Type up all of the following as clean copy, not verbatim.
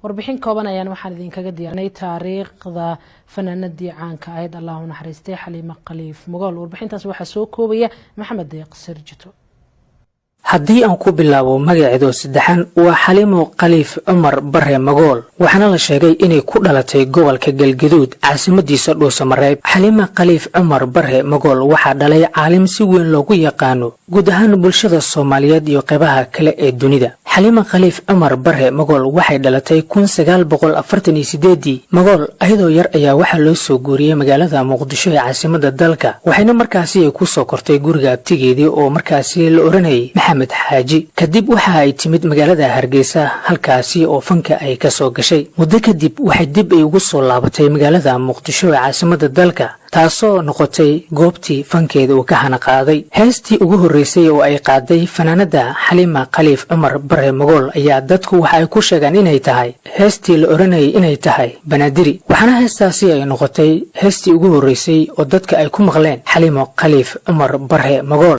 Warbixin kooban ayaan waxaan idinkaga diyaarnay taariikhda fanaanadii caanka ahayd, Allah u naxariistay, Xaliimo Khaliif Magool. Warbixintaas waxaa soo koobaya Maxamed Deeq Sirjito. Haddii aan ku bilaabo magaceedo saddexan, waa Xaliimo Khaliif Cumar Bare Magool. Waxaana la sheegay inay ku dhalatay gobolka Galgaduud, caasimadiisa Dhuusamareeb. Xaliimo Khaliif Cumar Bare Magool waxaa dhalay caalim si weyn loogu yaqaano guud ahaan bulshada Soomaaliyeed iyo qeybaha kale ee dunida. Xaliimo Khaliif Cumar Bare Magool waxay dhalatay 1948-dii. Magool ayadoo yar ayaa waxaa loo soo guuriyey magaalada Muqdisho ee caasimada dalka, waxayna markaasi ay ku soo kortay guriga abtigeedii oo markaasi la oranayay Maxamed Xaaji. Kadib waxa ay timid magaalada Hargeysa, halkaasi oo fanka ay ka soo gashay. Muddo kadib waxay dib ay ugu soo laabatay magaalada Muqdisho ee caasimada dalka, taasoo noqotay goobtii fankeeda uu ka hana qaaday. Heestii ugu horreysay oo ay qaaday fanaanada Xaliima Khaliif Cumar Bare Magool ayaa dadku waxa ay ku sheegaan inay tahay heestii la odhanayay inay tahay Banaadiri, waxaana heestaasi ay noqotay heestii ugu horreysay oo dadka ay ku maqleen Xaliimo Khaliif Cumar Bare Magool.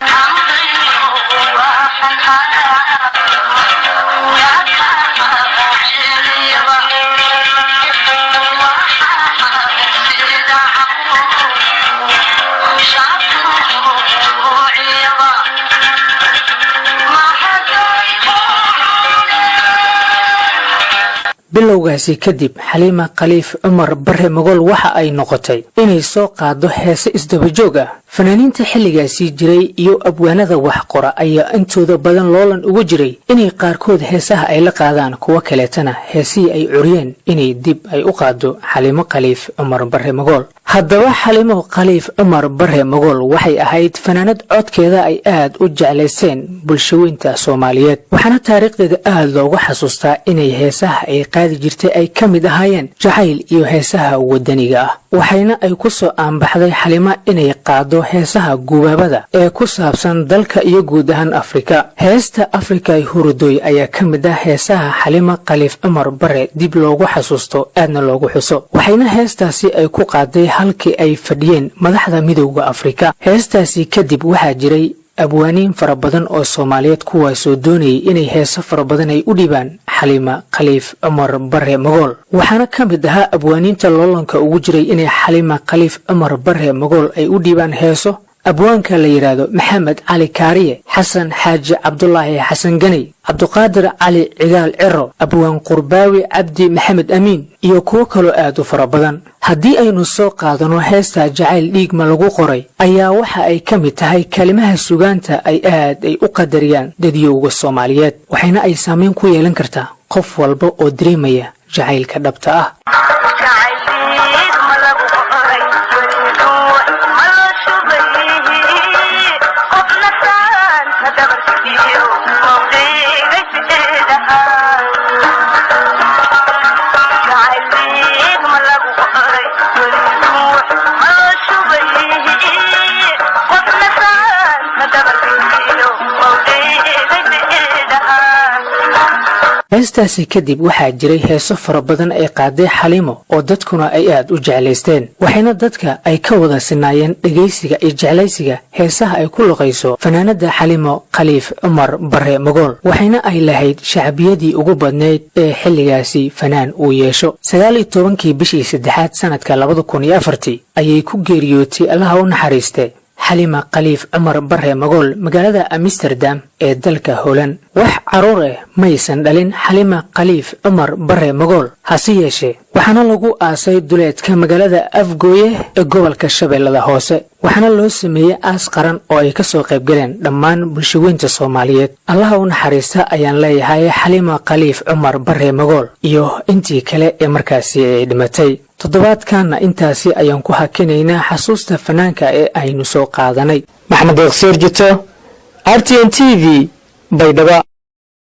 Bilowgaasi kadib, Xaliima Khaliif Cumar Bare Magool waxa ay noqotay inay soo qaado heese isdabajoog ah. Fanaaniinta xilligaasii jiray iyo abwaanada wax qora ayaa intooda badan loolan ugu jiray inay qaarkood heesaha ay la qaadaan, kuwo kaleetana heesihii ay curiyeen inay dib ay u qaado Xaliimo Khaliif Cumar Bare Magool. Haddaba, Xaliimo Khaliif Cumar Bare Magool waxay ahayd fanaanad codkeeda ay aad u jeclaysteen bulshaweynta Soomaaliyeed, waxaana taariikhdeeda aad loogu xasuustaa inay heesaha ay qaadi jirtay ay ka mid ahaayeen jacayl iyo heesaha wadaniga ah. Waxayna ay ku soo aanbaxday Xalimo inay qaado heesaha gubaabada ee ku saabsan dalka iyo guud ahaan Afrika. Heesta Afrikay Hurudoy ayaa ka mid ah heesaha Xalimo Khaliif Cumar Bare dib loogu xasuusto, aadna loogu xuso. Waxayna heestaasi ay ku qaaday halkii ay fadhiyeen madaxda Midowda Afrika. Heestaasi kadib waxaa jiray abwaaniin fara badan oo Soomaaliyeed, kuwaasoo doonayay inay heeso fara badan ay u dhibaan Xaliima Khaliif Cumar Bare Magool. Waxaana ka mid ahaa abwaaniinta loolanka ugu jiray inay Xaliima Khaliif Cumar Bare Magool ay u dhiibaan heeso abwaanka la yidhaahdo Maxamed Cali Kaariye, Xasan Xaaji Cabdulaahi Xasan Ganey, Cabduqaadir Cali Cigaal Ciro, abwaan Qurbaawi Cabdi Maxamed Amiin iyo kuwo kaloo aad u fara badan. Haddii aynu soo qaadano heesta Jacayl Dhiigma Lagu Qoray, ayaa waxa ay ka mid tahay kelimaha sugaanta ay aad ay u qadariyaan dadyowga Soomaaliyeed, waxayna ay saameyn ku yeelan kartaa qof walba oo dareemaya jacaylka dhabta ah. Heestaasi kadib waxaa jiray heeso fara badan ay qaaday Xaliimo oo dadkuna ay aad u jeclaysteen, waxayna dadka ay ka wada sinaayeen dhegaysiga iyo jeclaysiga heesaha ay ku luqayso fanaanada Xaliimo Khaliif Cumar Bare Magool. Waxayna ay lahayd shacbiyadii ugu badnayd ee xilligaasi fanaan uu yeesho. 19-kii bishii saddexaad sanadka 2004-tii ayay ku geeriyootay, Allaha u naxariiste, Xalima Khaliif Cumar Bare Magool magaalada Amsterdam ee dalka Holand. Wax caruur ah maysan dhalin Xalima Khaliif Cumar Bare Magool, hase yeeshee waxaana lagu aasay duleedka magaalada Afgooye ee gobolka Shabeellada Hoose, waxaana loo sameeyey aas qaran oo ay ka soo qaybgaleen dhammaan bulshaweynta Soomaaliyeed. Allaha u naxariista ayaan leeyahay Xalima Khaliif Cumar Bare Magool iyo intii kale ee markaasi ay dhimatay. Toddobaadkanna intaasi ayaan ku hakinaynaa xasuusta fanaanka ee aynu soo qaadanay. Maxamed Deeqsiir Jito, RTN TV, Baydhaba.